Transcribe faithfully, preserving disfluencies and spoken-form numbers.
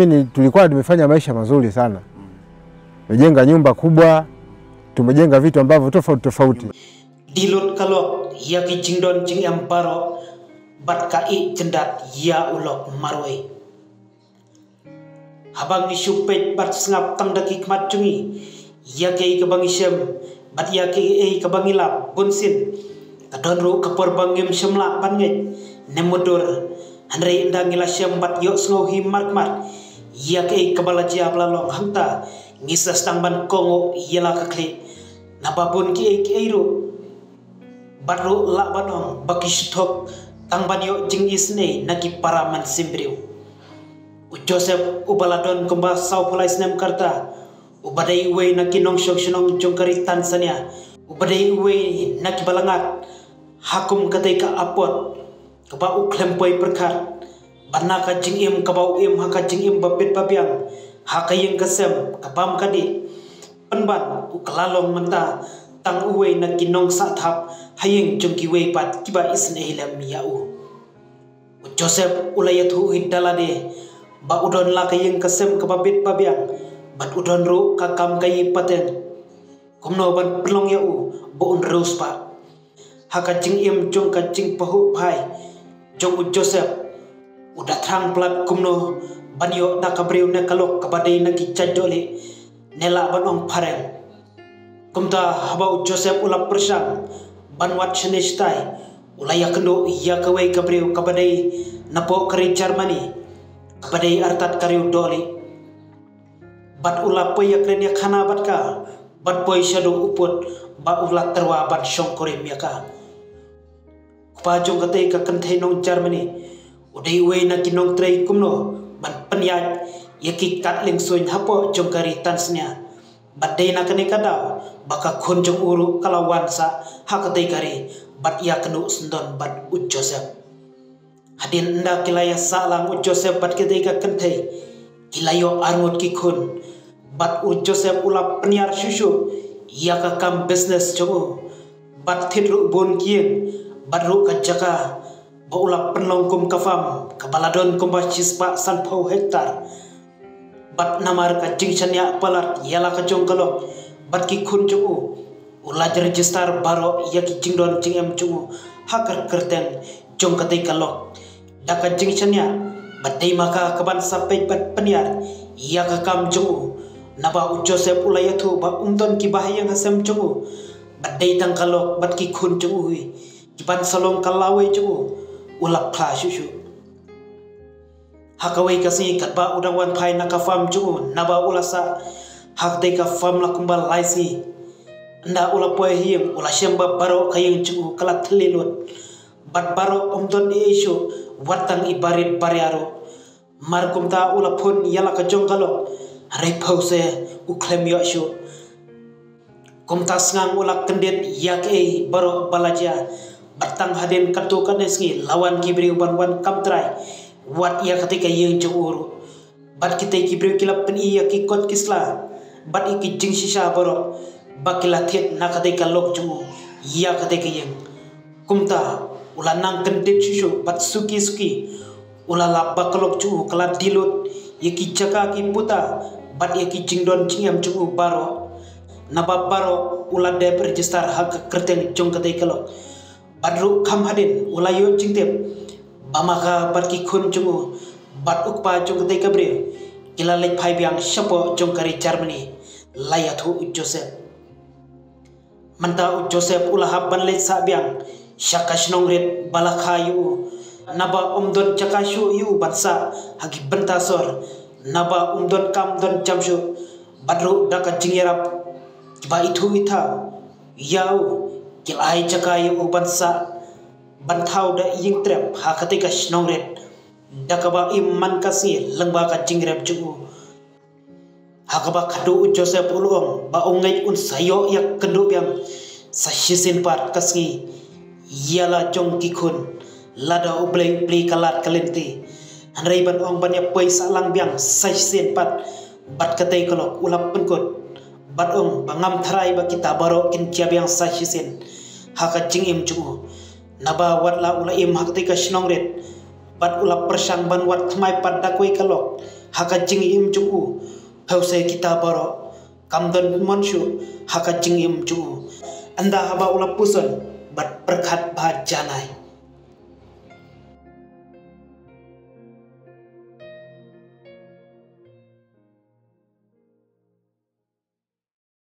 Ni tulikuwa tumefanya maisha mazuri sana. Tumejenga nyumba kubwa, tumejenga vitu ambavyo tofauti tofauti. Dilut kalok, ya ki jingdon jingem baro, bat ka i jendat ya ulok maroi. Habang ngi shu peit bat sngap tang da ki khmat jong ngi, ya ki kabang ngi shem, bat ya ki ei kabang ngi lap, bunsin. Ka don ruh ka por bang ngim shem lah ban ngeit, ne mudur. Hynrei ynda ngi la shem bat yok sngew hi markmat, ya ki ei kaba la jia ba la long hangta, ngi sa sdang ban kong u ya la ka khlieh. Naba bun ki ei ki ei ruh. Bat ruh lah ban ong ba ki shu thok tang ban ïoh jingisynei na ki para mynsiem briew. U Joseph uba la don kumba saw phew lai snem ka rta, uba dei uwei na ki nongshong shnong jong ka ri Tanzania, uba dei uwei na ki ba la ngat ha kum katei ka apot kaba u khlem poi pyrkhat, bad na ka jingim kaba u im ha ka jingim ba bit ba biang ha ka ïing ka sem ka bam ka dih. Pynban u ka la long mynta tang uwei na ki nongsah thap ha ïing jong kiwei pat kiba isynei lem ïa u. U Joseph u la ïathuh hi da lade ba u don la ka ïing ka sem kaba bit ba biang, bad u don ruh ka kam ka ïing pateng. Kumno ban pynlong ïa u ba un riewspah? Ha ka jingim jong ka jingpahuh phai jong u Joseph, u da thrang palat kumno ban ïoh da ka briew ne ka lok kaba dei na ki jait dohlieh, ne lah ban ong phareng. Kumta haba u Joseph u la pyrshang ban wad shane shatai, u la ïakynduh ïa kawei ka briew kaba dei napoh ka ri Germany, kaba dei artat ka riew dohlieh. Bad u la poi ïakren ïakhana bad ka, bad poi shaduh u pud ba u la tyrwa ban shongkurim ïa ka. Kpa jong katei ka kynthei nong Germany, u dei uwei na ki nongtrei kumno ban pynïaid ïa ki kat liengsuiñ hapoh jong ka ri Tanzania. Bad dei na kane ka daw ba ka khun jong u ruh ka la wan sah ha katei ka ri, bad ïakynduh syndon bad u Joseph. Hadien ynda ki la ïasah lang u Joseph bad katei ka kynthei, ki la ïoh arngut ki khun. Bad u Joseph u la pynïar shuh shuh ïa ka kam business jong u. Bad thied ruh bun ki ïing, bad ruh ka jaka ba u la pynlong kum ka farm, kaba la don kumba shispah sanphew hektar. Bad namar ka jingshaniah palat ïa la ka jong ka lok bad ki khun jong u, u la register baroh ïa ki jingdon jingem jong u ha ka kyrteng jong katei ka lok. Da ka jingshaniah, bad dei ma ka kaban sa peit bad pynïar ïa ka kam jong u. Naba u Joseph u la ïathuh ba um don ki bahaïing hasem jong u, bad dei tang ka lok bad ki khun jong u hi kiban sa long ka lawei jong u. U la phla shuh shuh. Ha kawei ka sngi katba u dang wan phai na ka farm jong u, naba u la sah ha katei ka farm la kumba lai sngi. Ynda u la poi ha ïing, u la shem ba baroh ka ïing jong u ka la thylli lut. Bad baroh um don ei ei shuh, wat tang i barit baria ruh. Mar kumta u la phone ïa la ka jong ka lok, hynrei phew se u khlem ïoh shuh. Kumta sngang u la kyndit ïa kaei baroh ba la jia. Bad tang hadien katto katne sngi la wan ki briew ban wan kam trai wat ïa katei ka ïing jong u ruh. Bad kitei ki briew ki la pyni ïa ki kot ki sla bad ïa ki jingshisha baroh ba ki la thied na katei ka lok jong u ïa katei ka ïing. Kumta u la nang kyndit shuh shuh bad suki suki u la lap ba ka lok jong u ka la die lut ïa ki jaka ki puta bad ïa ki jingdon jingem jong u baroh. Naba baroh u la dep register ha ka kyrteng jong katei ka lok. Bad ruh kham hadien u la ïoh jingtip ba ma ka bad ki khun jong u bad u kpa jong katei ka briew ki la leit phai biang shapoh jong ka ri Germany, la ïathuh u Joseph. Mynta u Joseph u la hap ban leit sah biang sha ka shnong rit ba la kha ïa u, naba um don jaka shuh ïa u ban sah ha ki bynta sor, naba um don kam don jam shuh. Bad ruh da ka jingïarap kiba ithuh ithaw ïa u, ki la ai jaka ïa u ban sah ban thaw da ïing trep ha katei ka shnong rit, da kaba im man ka sngi lyngba ka jingrep jong u. Ha kaba khadduh u Joseph u la ong ba u ngeit un sa ïoh ïakynduh biang sa shisien pat ka sngi ïa la jong ki khun, lada U Blei u plie ka lad ka lynti. Hynrei ban ong ban ïa poi sah lang biang sa shisien pat bad katei ka lok u la pynkut bad ong ba ngam tharai ba kita baroh kin jia biang sa shisien ha ka jingim jong u. Naba wat la u la im ha katei ka shnong rit, bad u la pyrshang ban wad thymmai pat da kawei ka lok ha ka jingim jong u. Hynrei kita baroh kam don mon shuh ha ka jingim jong u, ynda haba u la puson bad pyrkhat bha janai.